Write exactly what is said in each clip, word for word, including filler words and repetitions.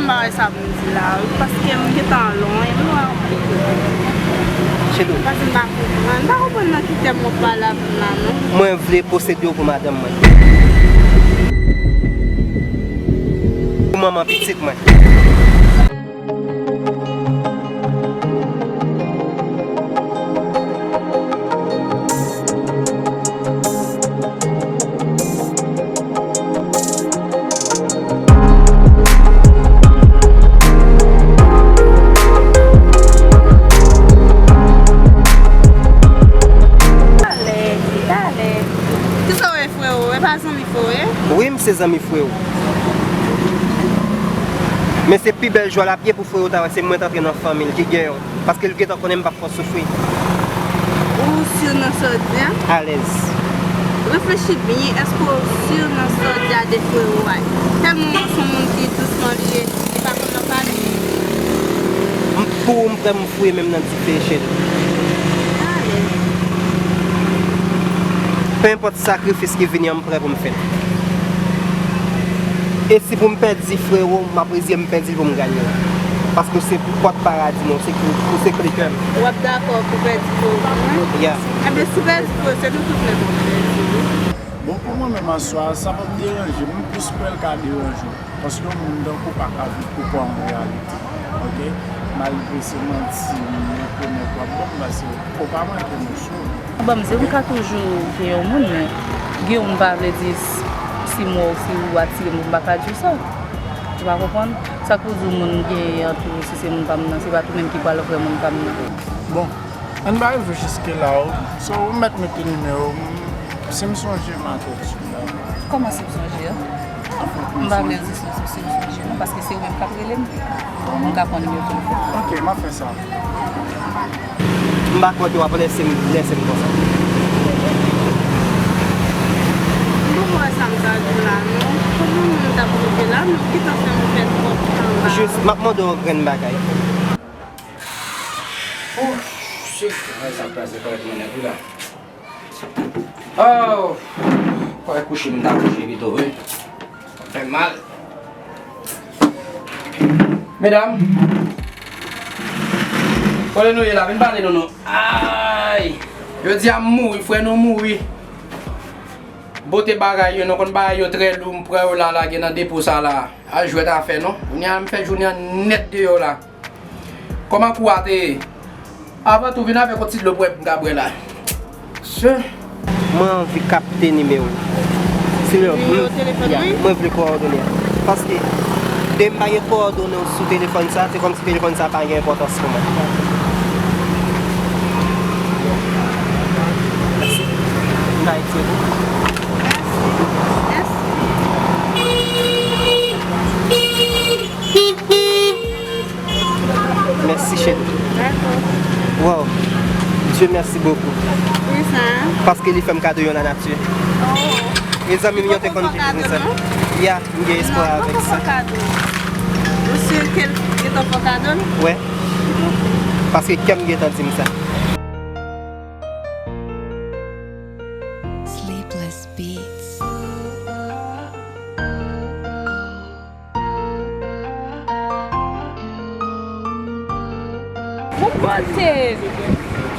M pa wè sa pou m di la, wi, paske m gentan lwen, m lwen anpil. Chedou. Paske m pa konprann. M pa konprann nan ki tèm w ap pale avè m la, non. Mwen vle posede w pou madanm mwen. Pou manman pitit mwen. Talè, talè. Kisa w ye, frewo? E pa zanmi frewo ye? Wi, m se zanmi frewo. Men se pi bèl jwa l ap ye pou frewo ta wè se mwen t antre nan fanmi l ki gen yon. Paske l gentan konnen m p ap fè w soufri. Ou si nan sa w di a? Alèz. Reflechi byen, èske w si nan sa w di a de frewo a? Tèlman w se yon moun ki dousman li ye, li pa konn nan pale? M, pou ou, m prè m fouye men m nan dife, cheri. Alèz. Penpòt sakrifis ki vini an, m prè pou m fè l. E si pou m pèdi frewo, m ap rezye m pèdi l pou m ganye l. Paske w se pòt paradi mwen, w se, ou se kle kè m. W ap dakò pou pèdi frewo pou mwen? Ya. Enben, si w pèdi frewo, se nou tout nèt w ap pèdi, wi. Bon, pou mwen menm aswè a, sa p ap deranje m, m plis kwè l ka deranje w. Paske yon moun tankou w pa ka viv pou kò w an reyalite. Ok? Malgre se manti, rekonèt w ap ban m, paske ou pa manke m, sou. Ban m di, m ka toujou gen yon moun, men gen yon moun pa vle di s-, si m wè w, si ou atire m, m pa ka di w sa. Ou pa konprann? Sa k pou di w moun m genyen an tou, si se moun pa m nan, se pa tou menm ki pral vrè moun pa m nan. Bon, ann pa rive jiske la, w, so, ou mèt mete nimewo w, m, si m sonje, m a tèt sou la. Kòman si m sonje a? M pa vle di si, si m sonje non, paske se ou menm k ap rele m. M ka pran nimewo telefòn. Ok, m ap fè sa. M pa kwè ke w ap lèse m, lèse m konsa. M poko wè sa m ka di w la non. Kòman moun t ap rive la, nou gentan fè m pèd twòp tan la. Jis, m ap mande w yon grenn bagay. Ouf, se fou, sa kraze kòlèt mwen nèt wi la. Oh, kwè kouche m ta kouche pito wi. Fè mal. Medam, kote nou ye la? Vin pale nou non. Ay! Yo di a m mouri, frè nou mouri. Bote bagay yo, nou konn bagay yo trè lou, m pran yo la, lage nan depo sa la. A jwèt afè non. Kounye a m fè jounen an nèt deyò la. Kòman kou a te ye? Avan tou, vin avèk yon ti dlo pou m ka bwè la. Se. Mwen anvi kapte nimewo w. Silvouplè, nimewo telefòn mwen? Mwen vle kowòdone a. Paske, depi m pa gen kowòdone w sou telefòn sa, se kòmsi telefòn sa pa gen enpòtans pou mwen. Mèsi. M ka etire pou ou. Mèsi. Mèsi. Mèsi, cheri. Dakò. Wow. Dieu merci beaucoup. Poukisa? Paske li fè m kado yon lanati. Oh. Mezanmi, m yon te konn di konsa. Ya, m gen espwa avèk sa. Ou si ke l gentan fè kado l? Wè. Paske kè m gentan di m sa. Sleepless Beats. Ou pote!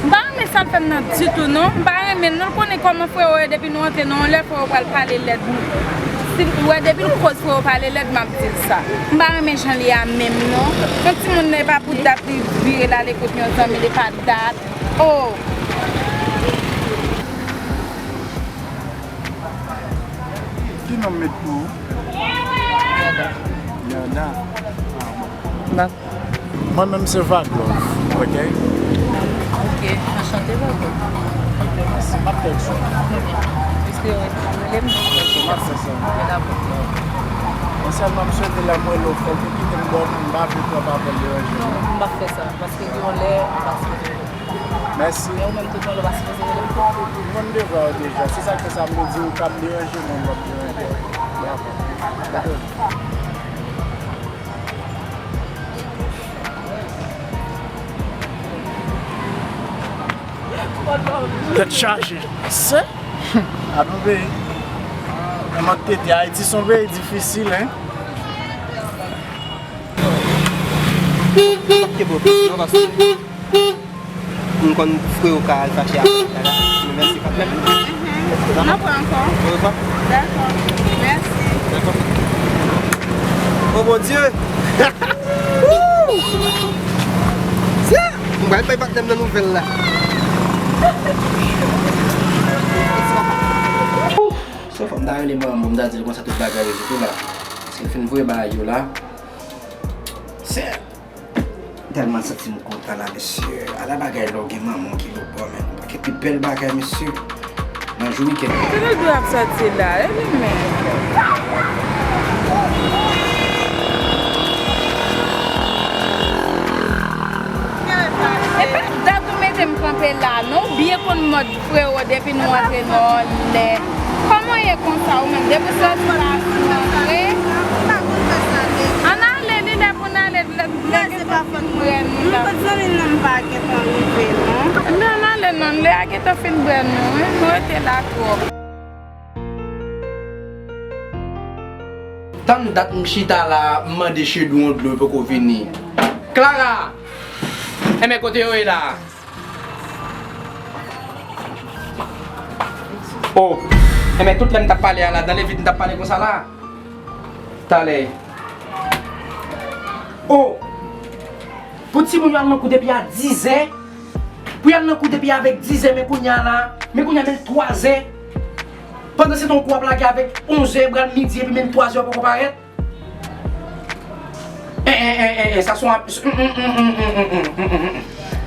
M pa renmen sa l fè m nan ditou non. M pa renmen l non. L konnen kòman frewo ye, depi nou antre nan yon lè, frewo pral pale lèd. Si l wè depi l koz frewo pale lèd, m ap di l sa. M pa renmen jan l ye a menm non. Yon timoun nan e pa pou dat li vire l ale kot yon zanmi l, e pa dat. Oh! Ki non m met pou ou? Yada. Yada. Ah, bon. Mwen menm se Vaglove, ok? Ok, anchante Vaglove. Ok, mèsi. M ap tèks ou. Trè byen. Piske yo rele m. Ok, m ap fè sa. Mwen sèlman m swete lè m rele w, fò w kite m dòmi, m pa vle pran papèl deranje. Non, m p ap fè sa, paske gen yon lè, m pa sipoze rele. Mèsi. Men ou menm tou, konn lè w pa sipoze rele m tou. M konn devwa w deja. Se sa k fè sa m te di w k ap deranje mwen, m p ap deranje w. Dakò. Dakò. Tèt chaje. Se? A nou peyi. Nan mòd tete, Ayiti se yon peyi difisil, en. Kenbe w plis non, paske m konn frè w ka al fache ak la. Mèsi, pa t mèt. Mhm. N ap wè ankò. Orevwa. Dakò. Mèsi. Dakò. Oh mon Dieu! Wouh! Sa! M pral bay patnè m nan nouvèl la. Sou fòm ta rele manman m, ta di l konsa tout bagay yo tou la. Se l fin voye bagay yo la. Se Tèlman santi m kontan la, mesye. Ala bagay lè w gen manman w ki lobò, men. Ou pa gen pi bèl bagay, mesye. Nan jou wikenn. Tande dlo ap sòti la, e li menm. E pa dat ou mete m kanpe la, non? Ou byen konn mòd Frewo, depi nou antre, nou anlè. Kòman w ye konsa ou menm? Depi w sòti la, si w antre. Ann ale, li lè pou n ale, lè, lè gentan fin brè nou la. M kot zanmi m nan, m pa gentan rive, non. Men ann ale non, lè a gentan fin brè nou, wi. Nou rete la twòp. Tann dat m chita la, m mande Chedou yon dlo, li poko vini. Clara! Enben, kote yo ye la? Oh, enben, tout lè m t ap pale a la, dans le vide m t ap pale konsa la. Talè. Oh! Pou timoun yo al nan kou depi a dizè. Pou y al nan kou depi avèk dizè, men kounye a la, men kounye a men twazè. Pandan se tan kou ap lage avèk onzè, pral midi, epi men twazè poko parèt. Eh, eh, eh, eh, eh, sa se yon ap-, mm, mm, mm.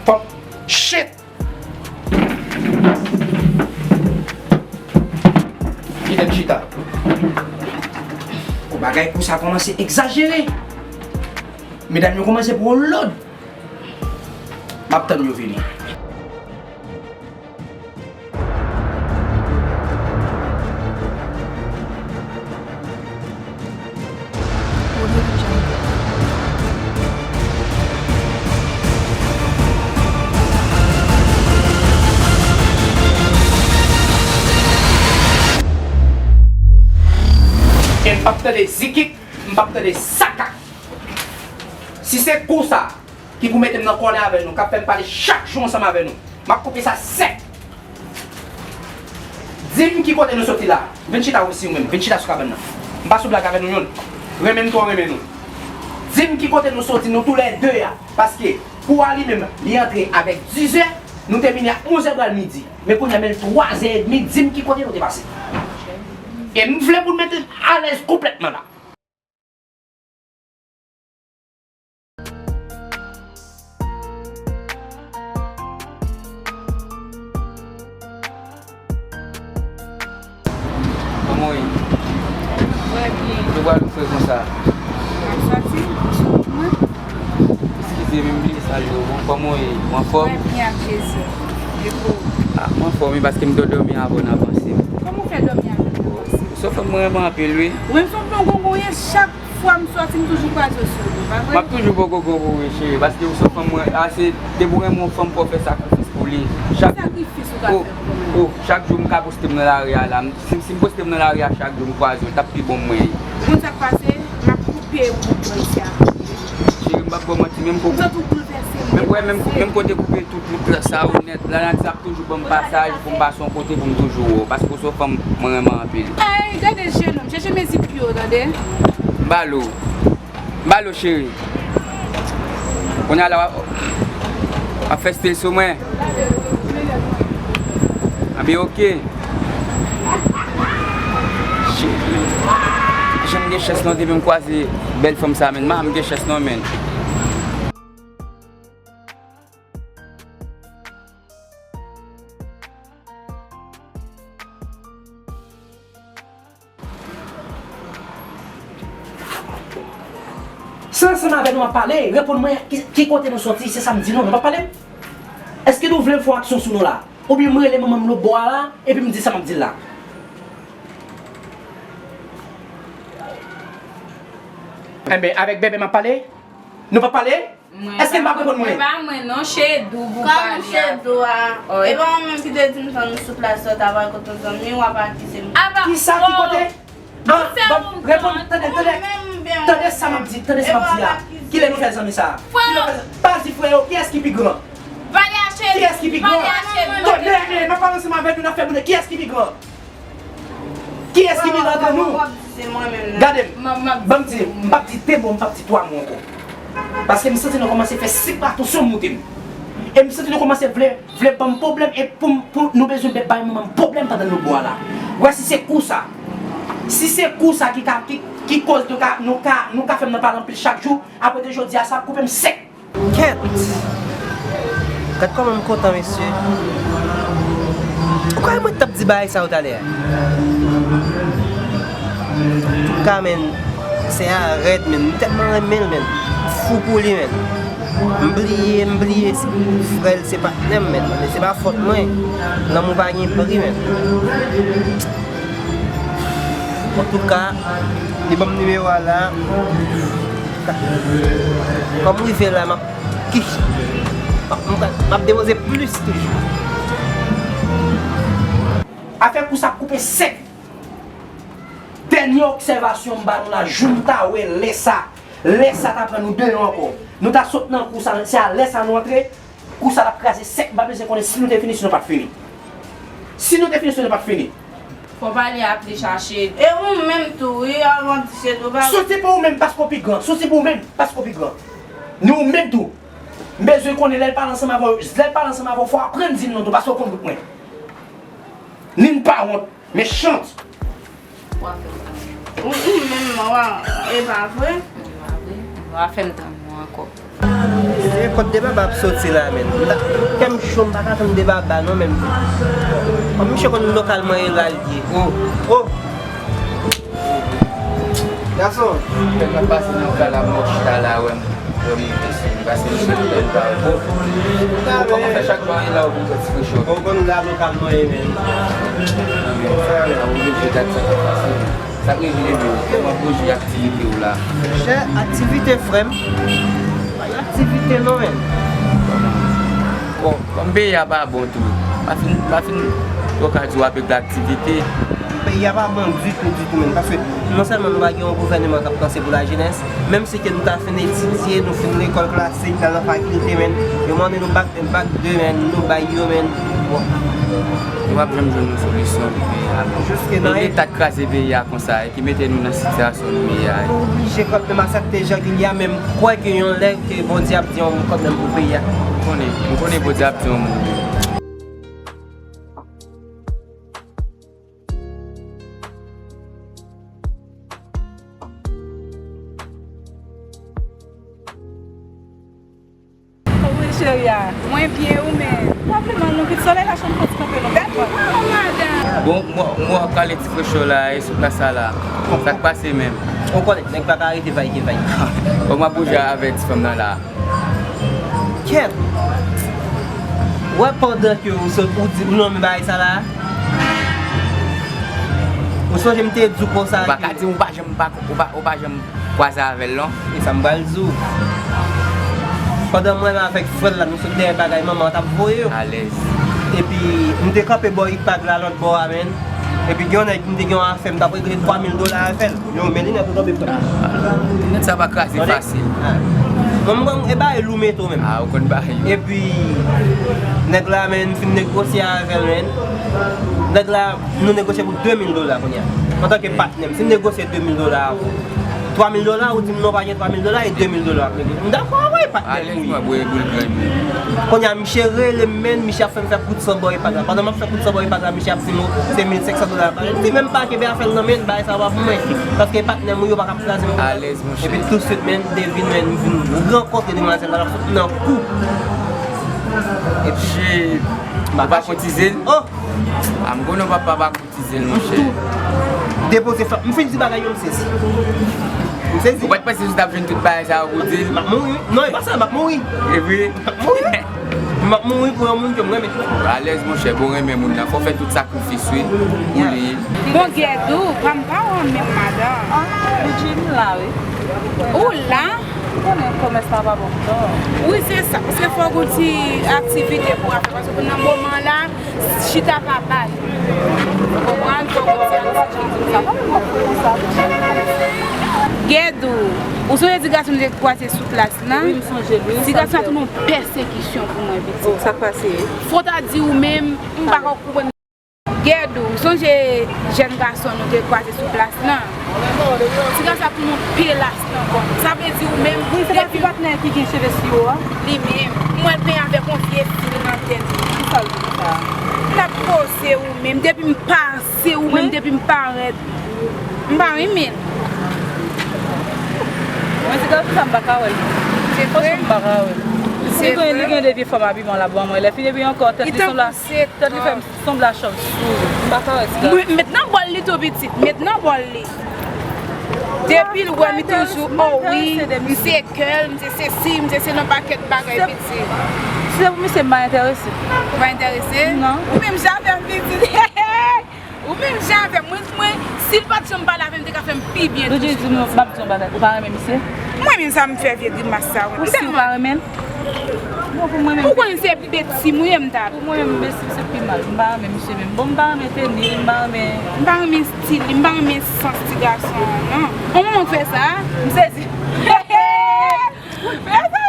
Fò, shit! Kite m chita. Kou bagay kou sa kòmanse egzajere. Medam yo kòmanse pran lòd. M ap tann yo vini. E m p ap tande zikik, m p ap tande sakak. Si se konsa, ki pou mete m nan kòlè avè nou, k ap fè m pale chak jou ansanm avè nou. M ap koupe sa sèk. Di m ki kote nou soti la. Vin chita osi ou menm. Vin chita sou kabann nan. M pa sou blag avè nou youn. Renmen m twò renmen nou. Di m ki kote nou soti, nou toulède a. Paske, kou a li menm, li antre avèk dizè, nou te vini a onzè pral midi. Men kounye a, men l twazè edmi, di m ki kote nou te pase. E m vle pou n mete l alèz konplètman la. Kòman w ye? Trè byen. Ou pral fè konsa? M ap sòti, m sou wout mwen. Eskize m, m bliye salye w. Bon, kòman w ye? Ou anfòm? Trè byen ak Jezi. E pou ou? Ah, m anfòm wi, paske m t dòmi avan w nan panse m. Kòman w fè dòmi avan m nan panse m? Sou fanm mwen renmen anpil wi. Ou menm se yon bon gongon w ye, chak fwa m sòti, m toujou kwaze w sou wout, pa vre? M ap toujou bon gongon pou ou wi, cheri, paske ou se fanm mwen, a, se, depi w renmen yon fanm, fò w fè sakrifis pou li. Chak, sakrifis ou ka fè pou mwen? Oh, chak jou m ka poste m nan lari a la, m, si, si m poste m nan lari a chak jou, m kwaze w, l t ap pi bon mwen. Ou konn sa k pase? M ap koupe ou bout bò isi a. Cheri, m p ap ba w manti, menm pou, m santi w boulvèse m, menm, wè, menm, menm kote koupe tout, tout sa ou nèt, lanati ap toujou ban m pasaj pou m pase yon kote pou m toujou wè w, paske w se yon fanm mwen renmen anpil. Ay, gade je nonm, chèche mezi pye w, tande. M ba l ou. M ba l ou, cheri. Kounye a la, w ap, w ap fè stil sou mwen. Anben, oke. Cheri. Jan m gen chans non, depi m kwaze bèl fanm sa, menn. Ma, m gen chans non, menn. Se ansanm avè nou m ap pale, reponn mwen, ki, ki kote nou soti, se sa m di nou, nou p ap pale? Èske nou vle m fè yon aksyon sou nou la? Oubyen m rele manman m lòt bò a la, epi m di sa m ap di l la? Enben, avèk bèbè m ap pale? Nou p ap pale? Èske m p ap reponn mwen? Mwen pa mwen non, Chedou pou pale a. Kòman Chedou a? E pa ou menm ki te di m tann sou plas la, w ta pral kote yon zanmi w, w ap akize m. Kisa ki kote? Bon, bon, reponn, tande, tande. Ou menm, Tande sa m ap di, tande sa m ap di a. Kilè nou fè zanmi sa a? Kilè nou fè zanmi? Pa di frè yo, kiyès ki pi gran? Kiyès ki pi gran? Tande, men, m ap pale ansanm avèk nou, n ap fè konnen kiyès ki pi gran. Kiyès ki pi gran nan nou? Gade m, ban m di, m p ap di de mo, m p ap di twa mo ankò. Paske m santi nou kòmanse fè sik la, tansyon moute m. E m santi nou kòmanse vle, vle ban m pwoblèm, e pou m, pou nou bezwen bay manman m pwoblèm pandan nou bò a la. Wè si se kou sa. Si se kou sa ki ka, ki, ki koz nou ka, nou ka, nou ka fè m nan pale anpil chak jou, apre de jodi a, sa ap koupe m sèk. Kèt! Gad kòman m kontan, mesye. Ou kwè mwen t ap di bagay sa yo talè a? Antouka, menn, sè a rèd, menn. M tèlman renmen l, menn. M fou pou li, menn. M bliye, m bliye, se frè l, se patnè m, menn. Men se pa fòt mwen. Lanmou pa gen pri, menn. Antouka, li ban m nimewo a la. Kòm m rive la, m ap, m ap, m ap depoze plis toujou. Afè kou sa ap koupe sèk. Dènye obsèvasyon m ba nou la, jou m ta wè lè sa, lè sa ta pran nou deyò ankò. Nou ta sot nan kou sa, se a lè sa nou antre. Kou sa t ap kraze sèk, m pa bezwen konnen si nou te fini, si nou pa t fini. Si nou te fini, si nou pa t fini. Fò pale a pli chache. E ou menm tou, wi, avan di se tou, pa. Soti pou ou menm, paske w pi gran. Soti pou ou menm, paske w pi gran. Ni ou menm tou. M bezwen konnen lè l pale ansanm avè w, lè l pale ansanm avè w, fò w aprann di l non tou, paske w konn wout mwen. Ni n pa wont. Mechant! Ou, ou menm, wa, e pa vre? E pa vre. Wa fè m tann ou ankò. E kot de baba ap soti la, menn? M ta, kè m cho, m pa ka tann de baba, non, menn. Kòm misye konn lokalman e la l ye. Oh, oh! Gason! Fè m ap pase nan kay la, m wè w chita la, wè m. Yo, m vle sou li, paske m sou li, m pa bon. Ou pa konn fè chak mwayen la, ou vin fè ti frechè. Ou konn la lokal mwen ye, men. Sa, ou vle jwe dat sa k ap pase. Sa k rive, men, kòman pwojè aktivite w la? Chè, aktivite, frè m. Pa gen aktivite, non, men. Bon, kòm peyi a pa bon tou, pa fin, pa fin twò ka di w ap regle aktivite. Peyi a pa bon ditou, ditou, men. Paske non sèlman nou pa gen yon gouvèneman k ap panse pou lajenès, menm si ke nou ta fin etidye, nou fin lekòl klasik, n al nan fakilte, men, yo mande nou bak en, bak de, men, nou bay yo, men, bon. Nou p ap janm jwenn yon solisyon pou peyi a, non. Jiske nan e Leta k kraze peyi a konsa, e ki mete nou nan sitiyasyon nou ye a. Nou oblije kanmenm aksepte jan ke l ye a, men m kwè ke yon lè ke Bondye ap di yon mo kanmenm pou peyi a. M konnen, m konnen Bondye ap di yon mo. Kòman w ye, cheri a? Mwen byen, ou menm? Pa vle mal non, pitit, solèy la chanm fò ti kanpe non, pitit mwen. Bon, mwen, mwen ap kale ti frechè la, e sou plas sa la. Sa k pase menm? Ou konnen, nèg pa ka rete vay ke vay. Bon, m ap bouje avè ti fanm nan la. Kèt! Wè, pandan ke ou sot, ou di, ou nonmen bagay sa la, ou sonje m te di w konsa ke. Ou pa ka di m ou pa janm, ou pa, ou pa, ou pa janm kwaze avè l, non? E sa m pral di w. Pandan mwen menm avèk frè l la, nou sot dèyè bagay manman an t ap voye yo. Alèz. Epi, m te kanpe bò ipad la, lòt bò a, menn. Epi gen yon nèg m te gen yon afè, m t ap regle twa mil dola avè l. Yo, men linèt ou tonbe frè. Linèt sa pa kraze fasil. Mwen m konn e bay lou meto menm. Ah, ou konn bay yo. Epi nèg la, men, m fin negosye avè l, men. Nèg la, nou negosye pou de mil dola kounye a. Antanke patnè m, si m negosye de mil dola avè w, twa mil dola, ou di m non, pa gen twa mil dola, e de mil dola w ap negosye. M dakò avè w, patnè m, wi. Alèz mwen bwè boul grenn. Kounye a, misye rele m, men, misye ap fè m fè kout san bò ipad la. Pandan m ap fè kout san bò ipad la, misye ap di m, se mil senk san dola. M di menm pa kenbe afè l nan men l, bagay sa pa pou mwen. Paske patnè m, wi, yo pa ka kraze m konsa. Alèz, monchè. Epi tousuit, men, devine, men, m vin rankontre demwazèl la, l ap sot nan kou. Epi, shit. Ou pa konn ti zel? Oh! Ah, m konnen w pa, pa, pa konn ti zel, monchè. Depoze fè. M fin di bagay yo, m sezi. M sezi. Ou pa t panse si w t ap jwenn tout bagay sa yo pou di l? M ap mouri. Non, e pa sa, m ap mouri. E vre? M ap mouri. M ap mouri pou yon moun ke m renmen. Alèz, monchè, bon renmen moun nan. Fò w fè tout sakrifis, wi, pou li. Bon, Gèdou, pa m pa wè w menm, madanm. Ah, Bidjini la, wi. Ou la? Konnen komès la pa bon pou nou. Wi, se sa. Paske fòk ou ti aktivite pou w ap fè. Paske nan moman la, chita pa bay. Ou konprann? Fòk ou ti aktivite. Sa pa menm bon pou konsa. Gèdou, ou sonje ti gason te kwaze sou plas lan? Wi, m sonje l, wi. Ti gason la tounen yon pèsekisyon pou mwen, pitit. Oh, sa k pase? Fò w ta di ou menm, m pa ka konprann. Gèdou, sonje jèn gason nou te kwaze sou plas lan? Ti gason ap tounen yon pye las nan kò m. Sa vle di ou menm, wi, se pa ti patnè ki gen cheve siro a? Li menm. M wè l penyen avèk yon vye fil nan tèt li. Kisa l di konsa? L ap poze ou menm, depi m pase ou menm, depi m parèt. M pa renmen l. Mwen ti gason sa m pa ka wè l. Se vre? Franchman, m pa ka wè l. Li gen, li gen de vye fòm abiman l ap ban mwen. Lè fini epi ankò tèt li sanble a, tèt li fè m sanble a chòv sou. M pa ka wè ti gason. Mwen, met nan bòl li tou pitit, met nan bòl li. Depi l wè m toujou, oh wi, m se kè l, m se sesi, m se se nan pakèt bagay pitit. Si se pou misye, m pa enterese. Ou pa enterese? Non. Ou menm jan avè m pitit. Ou menm jan avè m, mwen, mwen, si l pa t janm pale avè m, li te ka fè m pi byen toujou. Loudjil, di m, m ap di yon bagay. Ou pa renmen misye? Mwen menm sa m fè vye grimas sa, wi. Ou si w pa renmen l? Bon, pou mwen menm. Ou konn se beti m wi m ta. Pou mwen menm, beti m se pi mal. M pa renmen misye menm. Bon, m pa renmen teni, m pa renmen. M pa renmen stil li, m pa renmen sans ti gason an, non. On moman w fè sa, m sezi. Mezanmi!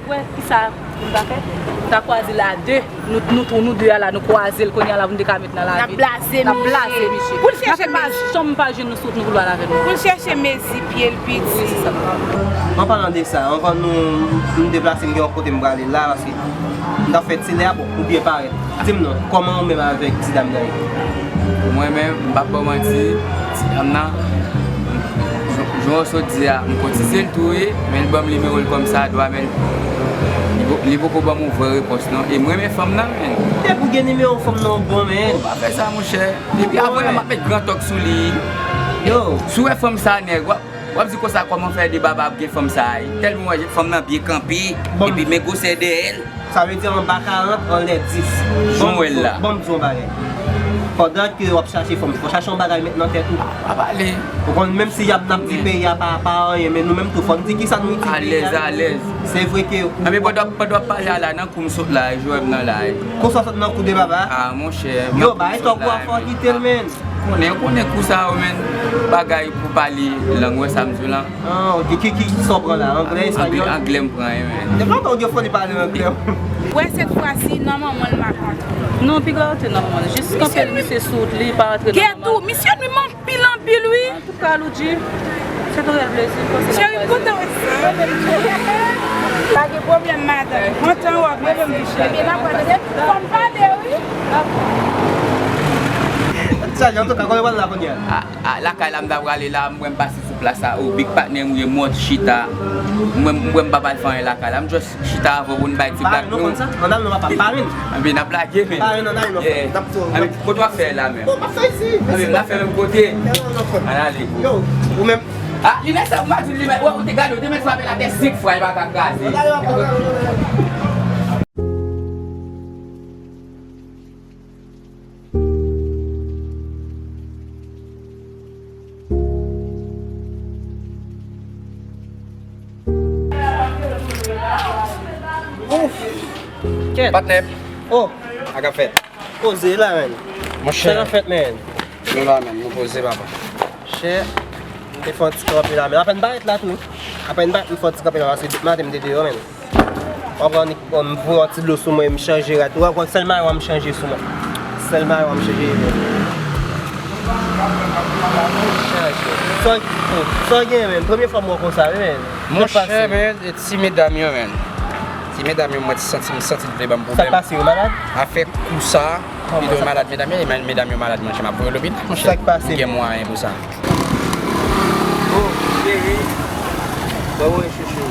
Wè, kisa pou n ta fè? Nou ta kwaze l a de. Nou, nou, nou, nou de a la, nou kwaze l kounye a la pou n te ka met nan lavi. N ap blaze misye. N ap blaze misye. Pou l chèche mezi. Chanm pa jwenn nou sou wout nou pou l pale avè nou. Pou l chèche mezi pye l piti. Wi, se sa. An palan de sa, anvan nou, nou deplase, m gen yon kote m prale la, paske m t ap fè ti lè a, bon, ou byen parèt. Di m non, kòman ou menm avèk ti dam nan ye? Mwen menm, m p ap ba w manti, ti dam nan, jan, jan w sot di a, m kotize l tou wi, men l ban m nimewo l kòmsadwa, men li po-, li poko ban m yon vrè repons non. E m renmen fanm nan, men. Depi w gen nimewo fanm nan, w bon, men. Ou pa fè sa, monchè. Depi avan, m ap met gran tòk sou li. Yo. Si w wè fanm sa, nèg, w ap W ap di konsa kòman fè de baba ap gen fanm sa a? Tèlman w wè fanm nan byen kanpe, epi men gwosè dèyè l. Sa vle di anba karant, anlè dis. Jan w wè l la. Ban m di w yon bagay. Pandan ke w ap chache fanm, fò w chache yon bagay met nan tèt ou. Pa pale. Ou konn, menm si y ap, n ap di peyi a pa, pa anyen, men nou menm tou, fò n di kisa nou itilize. Alèz, alèz. Se vre ke ou. Anben, pandan, pandan w ap pale a la, nan kou m sot la, jwè m nan la. Kou sa sot nan kou de baba? Ah, monchè. Yo, bay tòk ou a fò kite l, men. Konnen, konnen kou sa yo, men, bagay pou pale lang, wè sa m di w lan. Ah, ok. Ki, ki, ki sa w pran la? Anglè, espanyòl? Anglè, anglè m pran, wi, men. Depi lontan w gen foli pale anglè. Wè, sèt fwa si, nan manman l, m pa konn. Non, piga w te nan manman l. Jis kanpe l, misye sou wout li, pa rantre nan manman l. Gèdou, misye nwi m anpil, anpil, wi. Antouka, Loudjil, se te yon rèl plezi, m panse n ap kwaze. Cheri, m kontan wè sa. Pa gen pwoblèm, madanm. Kontan wè w, mèsi. Ebyen, n ap wè depi fò m pale, wi. Sa, antouka, kote w pral la kounye a? A, a, lakay la, m ta prale la, m wè m pase sou plas la, o, big patnè m ye, m wè chita. M wè m, m wè m pa pral fè anyen lakay la, m just chita avè w pou n bay ti blag nou. Parenn, ou konn sa? Ann al non, papa, parenn. Anben, n ap lage, men. Parenn, ann al non, frè. N ap tou. Anben, kote w ap fè la, menm? Bon, m ap fè isit. Anben, n ap fè menm kote? Ann ale, bro. Yo, ou menm? Ah, li mèt sa, m pa di li mèt. Wè, ou te gade, ou te mèt frape l atè senk fwa, li pa ka kraze. Ann ale, papa. Ouf! Kèt. Patnè. Oh! Sa k ap fèt? Poze la, menn. Monchè. Sa k ap fèt, menn? Nou la, menn. Nou poze, papa. Chè. M te fè yon ti kanpe la, menn. Apèn parèt la, tou. Apèn parèt, m fè yon ti kanpe la, paske depi maten, m te deyò, menn. W ap wè, m voye yon ti dlo sou mwen, m chanje rad. W ap wè, sèl mayo a m chanje sou mwen. Sèl mayo a m chanje, men. Chanje. Sa, sa w gen, men? Premye fwa m wè w konsa, wi, men. Monchè, men, e ti medam yo, men. Ti medam yo, mwen ti santi, m santi l vle ban m pwoblèm. Sa k pase, yo malad? Afè kou sa, li dwe malad, medam yo, e medam yo malad, monchè, m ap voye lopital, monchè. Sa k pase? M gen mwayen pou sa. Oh, cheri. Kòman w ye, chouchou?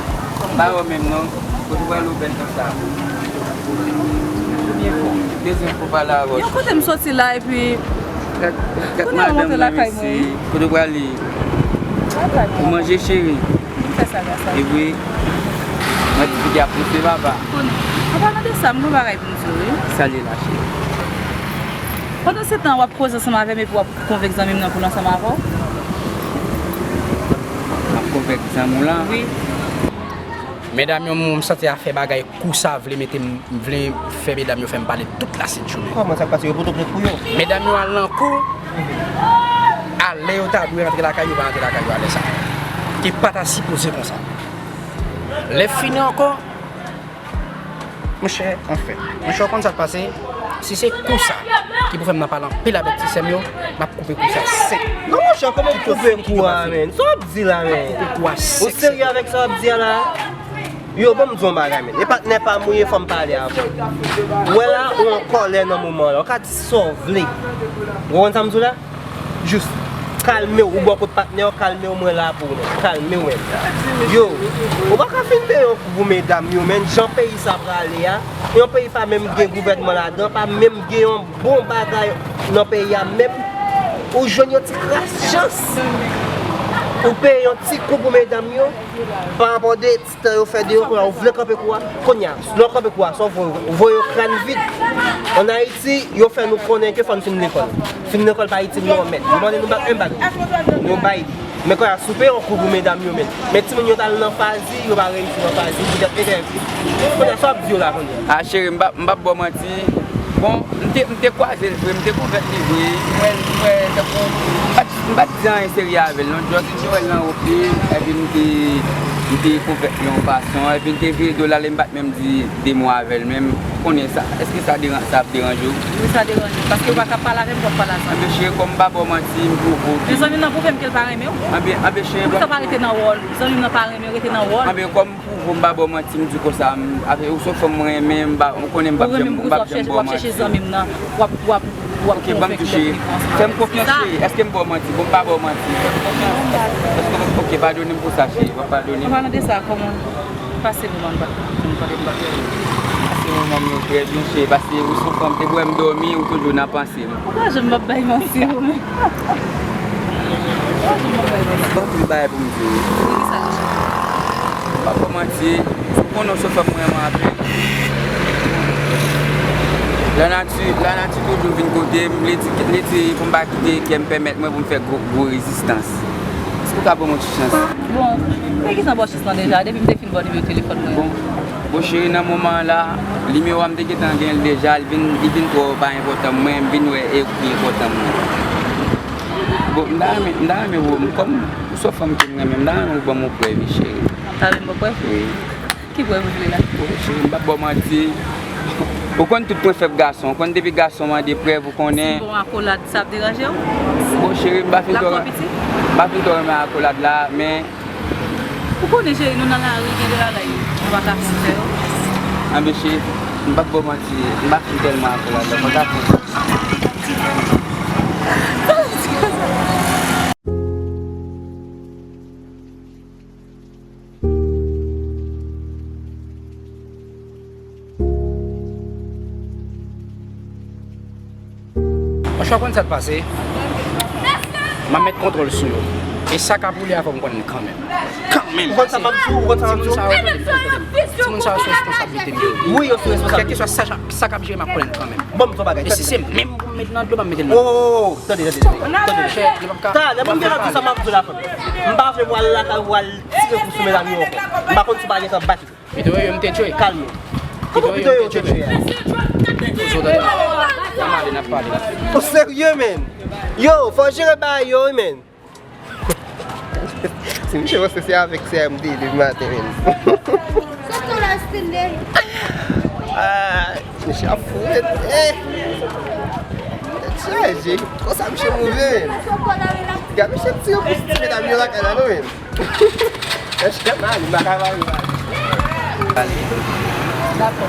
M pa wè w menm, non. Kote w prale w bèl konsa? Dezyèm fwa w pale avè w. Yon kote m soti la, epi kounye a m rantre lakay mwen. Kote w prale? Ou manje, cheri? M fè sa, gras a Dye. Epi, mwen di pitit ap pouse, papa. An palan de sa, m gen yon bagay pou m di w, wi. Sa l ye la, cheri? Pandan se tan, w ap koze ansanm avè m epi w ap konvenk zanmi m nan pou l ansanm avè w? M ap konvenk zanmi w lan? Wi. Medam yo, m santi afè bagay kou sa vle mete m, vle fè medam yo fè m pale tout lasent jounen. Kòman sa k pase? Yo Pòtoprens pou yo? Medam yo al nan kou, alè yo ta dwe antre lakay yo, pa antre lakay yo alè sa. Ki pa ta sipoze konsa. Lè fini ankò, monchè, anfen. Monchè, w konn sa k pase? Si se kou sa ki pou fè m nan pale anpil avèk ti sè m yo, m ap koupe kou sa sèk. Non, monchè, kòman w koupe kou a, menn? Sa w ap di la, menn? Koupe kou a sèk. Ou serye avèk sa w ap di a la? Yo, ban m di w yon bagay, menn. E patnè pa m ou ye, fò m pale avè w. Ou wè la, ou an kòlè nan moman la. Ou ka di sa w vle. Ou konprann sa m di w la? Jis kalme w, ou bò kot patnè w, kalme w, mwen la pou ou, menn. Kalme w, menn. Yo, ou pa ka fin peye yon kou pou medam yo, menn. Jan peyi sa prale a, yon peyi pa menm gen gouvènman ladan, pa menm gen yon bon bagay nan peyi a menm. Ou jwenn yon ti kras chans, ou peye yon ti kou pou medam yo, pa rapò de tan yo fè de yo, kounye a ou vle kanpe kou a. Kounye a, lè w kanpe kou a, sa w voye, ou voye yo kràn vid. Ann Ayiti, yo fè nou konnen ke fò n fin lekòl. Fin lekòl pa itil nou anmèt. Yo mande nou bak, menm bak. Nou bay. Men kounye a, si w peye yon kou pou medam yo, menn. Men timoun yo t al nan Fazi, yo pa reyisi nan Fazi, poutèt entèvyou. Kounye a, sa w ap di yo la, kounye a? A, cheri, m p ap, m p ap ba w manti. Bon, m te, m te kwaze l vre, m te konvèt li vre. M wè, m wè, tankou, m pa t, m pa t di anyen serye avè l, non. Just, m te wè l nan wout li, epi m te, m te konvèt li yon fason, epi m te vire do l ale, m pa t menm di de mo avè l menm. Ou konnen sa, èske sa deran-, sa ap deranje w? Wi, sa deranje m, paske ou pa ka pale avè m, w ap pale a zanmi. Anben, cheri, kòm m pa ba w manti, m pwouve w ke. Men zanmi m nan pwouve m ke l pa renmen w. Anben, anben, cheri, poukisa w pa rete nan wòl ou? Zanmi m nan pa renmen w, rete nan wòl ou. Anben, kòm Pou, pou m pa ba w manti, m di w konsa, m, avè, ou se yon fanm mwen renmen, m pa, ou konnen m p ap janm, m p ap janm ba w manti. Ou renmen m pou sa w ap chèche zanmi m nan, w ap, w ap, w ap konvenk m de li konsa. Ok, ban m tou, cheri. Fè m konfyans, cheri. Èske m ba w manti? Bon, m pa ba w manti. Fè m konfyans. Èske w, ok, padone m pou sa, cheri. W ap padone m? An palan de sa, kòman pase moman nou pa t, nou pa t, nou pa t. Pase moman m yo trè byen, cheri, paske ou se yon fanm, depi w wè m dòmi, ou toujou nan panse. Ou pa janm p ap bay manti ou menm. Ou pa janm p ap bay manti. Bon, anpil bagay pou m di w. Ki sa deja? M p ap ba w manti, ou konnen w se fanm mwen renmen anpil. Lanati, lanati toujou vin kote m, li di, li di pou m pa kite kè m pèmèt mwen pou m fè gwo, gwo rezistans. Èske w ka ban m yon ti chans? Bon, men ki sa bò chans lan deja? Depi m te fin ba w nimewo telefòn mwen. Bon. Bon, cheri, nan moman an la, nimewo a m te gentan gen l deja, li vin, li vin twò pa enpòtan mwen, m vin wè e ou ki enpòtan mwen. Bon, m ta renmen, m ta renmen ou, kòm ou se yon fanm ke m renmen, m ta renmen ou ban m yon prèv, wi, cheri. Ou ta renmen m ba w prèv? Wi. Ki prèv ou vle la? Bon, cheri, m p ap ba w manti. Ou konn tout pwen fèb gason, ou konn depi gason mande prèv, ou konnen. Si m ba w akolad, sa ap deranje w? Bon, cheri, m pa fin twò, m pa fin twò renmen akolad la, men Ou konnen, cheri, nou nan lari, gen de bagay nou pa ka fin fè yo. Anben, cheri, m p ap ba w manti, m pa fin tèlman akolad la, m pa ka fin. Monchè, w konn sa k pase? M ap met kontwòl sou yo. E sa k ap woule a, fò m konn li kanmenm. Kanmenm. Ou konn sa m ap di w, ou konn sa m ap di w? Timoun sa yo, timoun sa yo sou responsablite m yo. Wi, yo sou responsablite. Kèlkeswa sa, sa k ap jere, m ap konnen l kanmenm. Bon, m di w yon bagay. E si se menm pou m met nan dlo, m ap mete l nan dlo. Oh, tande, tande, tande. Monchè, yo p ap ka. Talè, bon, m gen di w sa m ap di w la, frè m. M pa vle w al lakay ou al tire kou sou medam yo ankò. M pa konn si w pa gentan bat yo. Pito yo, m te tchwe. Kalme w. Kòman pito yo te tchwe a? Ozo, tande. N ap pale, n ap pale. O serye, menn? Yo, fò jere bagay yo, wi, menn. Si misye panse se avèk sè a m te ye depi maten, menn. Sòt nan la style. Ah, misye ap fou, menn. Eh. Tèt chaje. Konsa misye move, menn. Gade misye tire pou ti medam yo lakay la, non, menn. Èske m ale? M pa ka pale, pale. Dakò.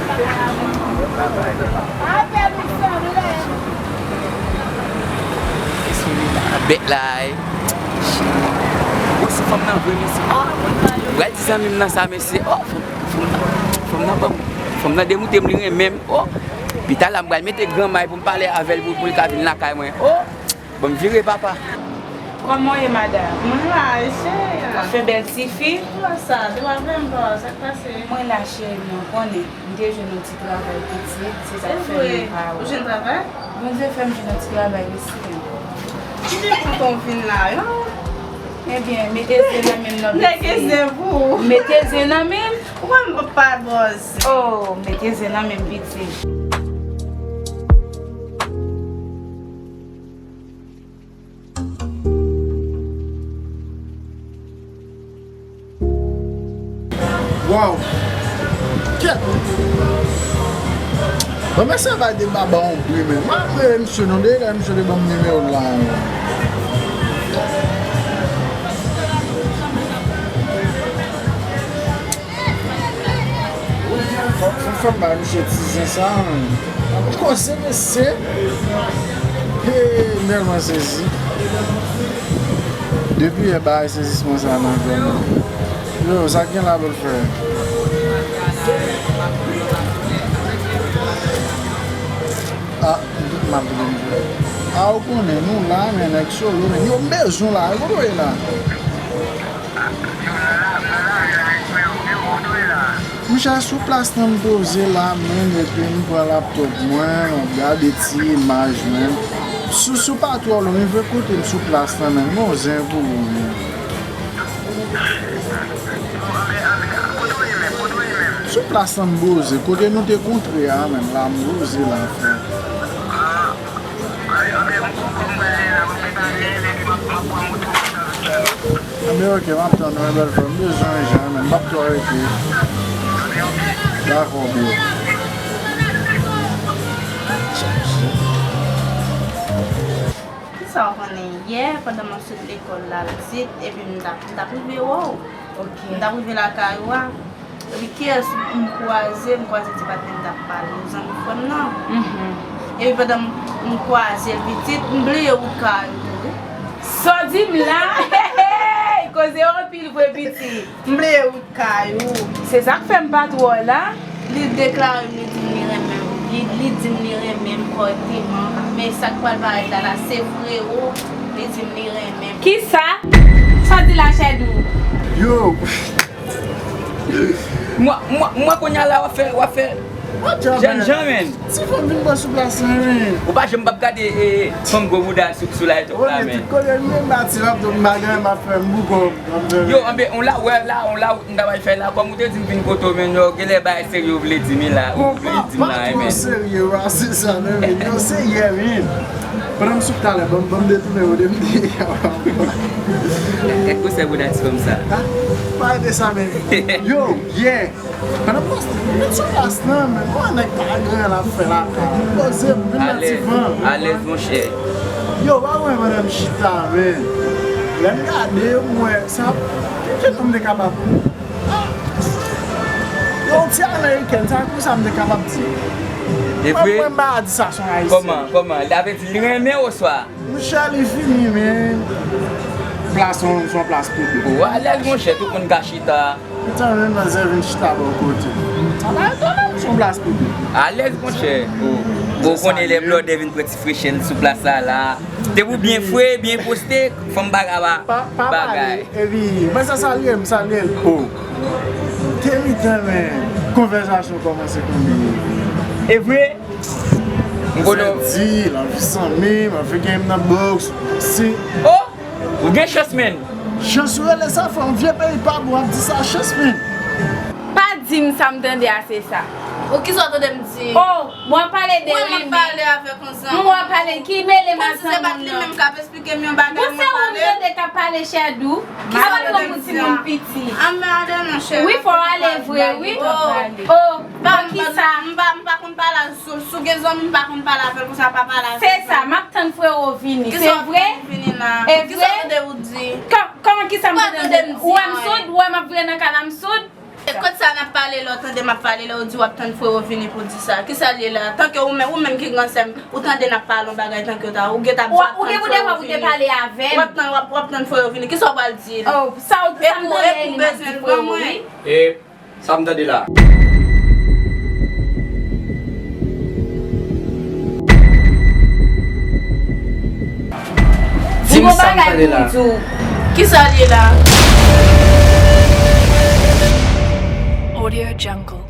Bèt la, ey. Bon, se fanm nan vre, mesye. Oh, pral di zanmi m nan sa, mesye. Oh, fanm, fanm nan, fanm nan ban m, fanm nan demoute m, li renmen m. Oh, pita la, m pral mete gran may pou m pale avè l, pou, pou l ka vin lakay mwen. Oh. Bon, m vire, papa. Kòman w ye, madanm? Mwen la, cheri. W ap fè bèl tifi? Kòman sa? Depi avè m, pa, sa k pase? Mwen la, cheri, mwen konnen. M te jwenn yon ti travay piti, se sa k fè mwen pa wè w. Ou jwenn travay? Bondye fè m jwenn yon ti travay isi. Ki te kontan w vin la, non? Ebyen, mete zen nan men m non, pitit. Nèg e zen pou ou. Mete zen nan men m. Ou wè m p ap pa bòz. Oh, mete zen nan men m piti. Waw! Kèt! Bon, mesye bay de baba yon bri, men. M ap rele misye non, deja misye te ban m nimewo l la, men. Fò, fò, fò m bay misye ti zen sa, men. Koze mesye. Hey, m tèlman sezi. Depi yè bagay sezisman sa nan kè m. Yo, sa k gen la pou l fè? Ah, m tout mal pou m jwe. Ah, ou konnen, nou la, men nèg solo, men yo m bezwen la, yo kote w ye la? Monchè, sou plas lan m poze la, men, epi m pran laptòp mwen, m ap gade ti imaj, men. Si, si w pa twò lwen, men vre kote m sou plas lan, men, m gon zen pou ou, men. Sou plas lan m poze, kote nou te kontre a, men, la m poze la, frè. Anben, ok, m ap tann ou, bèl frè. M bezwen yon jan, men m p ap twò rete. Dakò, bro. Kisa w konnen, yè, pandan m ap sot lekòl la, pitit, epi m t ap, m t ap rive wè w. M t ap rive lakay ou a. Epi kiyès m kwaze, m kwaze ti patnè m t ap pale, zanmi frè m nan. Epi pandan m, m kwaze l pitit, m bliye wout kay ou tou wi. Sa w di m la? Hey, hey, koze anpil vre pitit. M bliye wout kay ou. Se sa k fè m pa t wè w la. Li deklare m, li di m li renmen m. Li, li di m li renmen m fòteman. Men sa k pral parèt la, la, se frewo, li di m li renmen m. Kisa? Sa w di la, Chèdou? Yo! Mwen, mwen, mwen kounye a la w ap fè, w ap fè jènjan, menn. Ti fanm vin bò sou plas lan, menn. Ou pa janm p ap gade, e, e, fanm gwo bouda sou, sou live la, menn. Tout kote m menm bati l ap tou m bagay m ap fè m bougon. Yo, anben, on la, wè la, on la, m ta bay fè la. Kòm ou te di m vin kote w, menn, yo, genlè bagay serye w vle di m la, ou vle di m la, menn. Serye, wa, se sa, menn, yo, serye, menn. Pandan m sou talè, ban m, ban m detounen ou de m te ye a. Ou sè bouda ti fanm sa. Pa de sa, menn. Yo, yeah. Pandan m poste, m met sou plas lan, men, bon, nèg pa gen anyen l ap fè lakay. M poze, m vin nan ti van. Alèz, monchè. Yo, pa wè pandan m chita, men. Lè m gade, m wè, sa, ki jan m te kapab? Ah! Yon ti amerikèn, sa, kisa m te kapab di? E vre? Mwen, mwen, m pa di sa, se yon ayisyen. Kòman, kòman? Li ta vle di li renmen oswa? Monchè, li fini, men. Plas lan, se yon plas piblik. Ou alèz, monchè, tout moun ka chita. Ou tann menm nan zè vin chita bò kote. Sa pa etone m, se yon plas piblik. Alèz, monchè. Ou, ou konnen lè blòdè vin pran ti freche l sou plas la, la. Depi w byen fre, byen poste, fanm pa ka pa bagay. Epi, mwen sa salye, m salye l. Oh. Te mitan, men, konvèsasyon kòmanse konbyen. E vre? M konnen w. Di, l anvi sanmi, m anvi gen m nan box. Si. Oh! Ou gen chans, menn. Chans ou rele sa, frè, yon vye peyi pa bon, w ap di sa, chans, menn. Pa di m sa m tande a, se sa. Ou kisa w tande m di? Oh, bon, w ap pale de wi, m ap pale avèk yon zanmi. M w ap pale, ki mele m ak zanmi m nan? Kòmsi se pa t li menm k ap esplike m yon bagay mwen pale. Bon, se ou m tande k ap pale, Chèdou. Kisa w ap pran pou timoun piti? Wi, fò w ale vre, wi. Oh, oh. Bon, kisa? M pa, m pa konn pale a, si, si w gen zanmi, m pa konn pale avè l konsa, pa pale avè l. Se sa, m ap tann frewo vini. Se vre? E vre? Kisa w tande ou di? Kò-, kòman kisa m tande? Ou wè m soud? Ou wè m ap vire nan kay la, m soud? E kote sa n ap pale lè w tande m ap pale, lè w di w ap tann frewo vini pou di sa? Kisa l ye la? Tanke ou menm, ou menm ki gran sè m, ou tande n ap pale yon bagay tanke w ta, ou gentan ap di w ap tann frewo vini. Ou gen pou defwa pou te pale avè m. W ap tann, w ap, w ap tann frewo vini. Kisa w pral di? Oh, sa w, sa m tande li, m ap di frewo, wi. E Sa m tande la. Di m sa m tande la. Kisa l ye la? Audio Jungle.